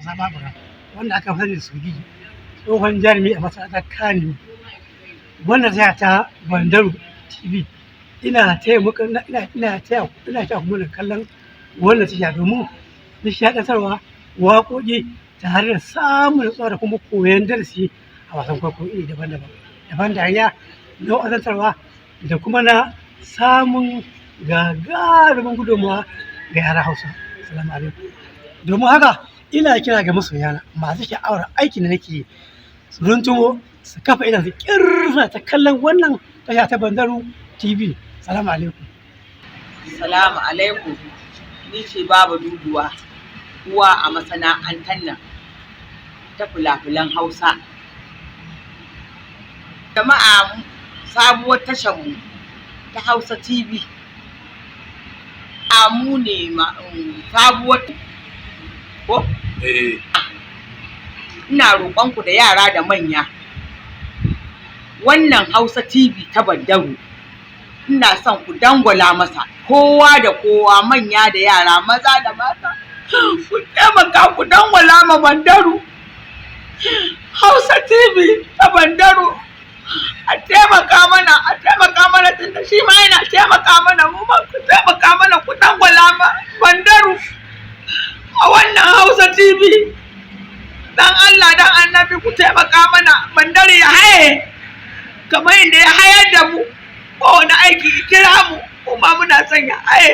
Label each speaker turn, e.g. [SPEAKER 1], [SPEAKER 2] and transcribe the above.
[SPEAKER 1] Musa Babura, wanda aka sani da Sogiji, tsohon jarumi a masana'antar Kano. Wannan tasha ta Bandaru TV, ina taya muka ina ina taya ina taya ku kallon wannan tasha domin nishaɗantarwa, waƙoƙi, tare da samun nutsuwa da kuma koyon darasi a wasan kwaikwayo iri daban-daban, daban dariya, na wa'azantarwa da kuma na samun gagarumin gudunmawa ga yaran Hausa. Salamu alaikum. Domin haka ina kira ga masoyana masu sha'awar aikin da nake yi, su runtumo su kafa idon su ƙirr ta kallon wannan tasha ta Bandaru TV. Salamu alaikum.
[SPEAKER 2] Salamu alaikum. Ni ce Baba Duduwa, uwa a masana'antar nan ta fina-finan Hausa. Jama'a, sabuwar tashar mu ta Hausa TV. A mu ne sabuwar ko?
[SPEAKER 3] Eh.
[SPEAKER 2] Ina roƙonku da yara da manya. Wannan Hausa TV ta Bandaru, ina son ku dangwala masa kowa da kowa, manya da yara, maza da mata. Ku taimaka ku dangwala ma Bandaru. Hausa TV ta Bandaru. A taimaka mana, a taimaka mana, tunda shi ma yana taimaka mana, mu ma ku taimaka mana ku dangwala ma Bandaru a wannan Hausa TV. Dan Allah dan Annabi ku taimaka mana Bandaru ya haye kamar inda ya hayar da mu kowane aiki kira mu, kuma muna son ya haye.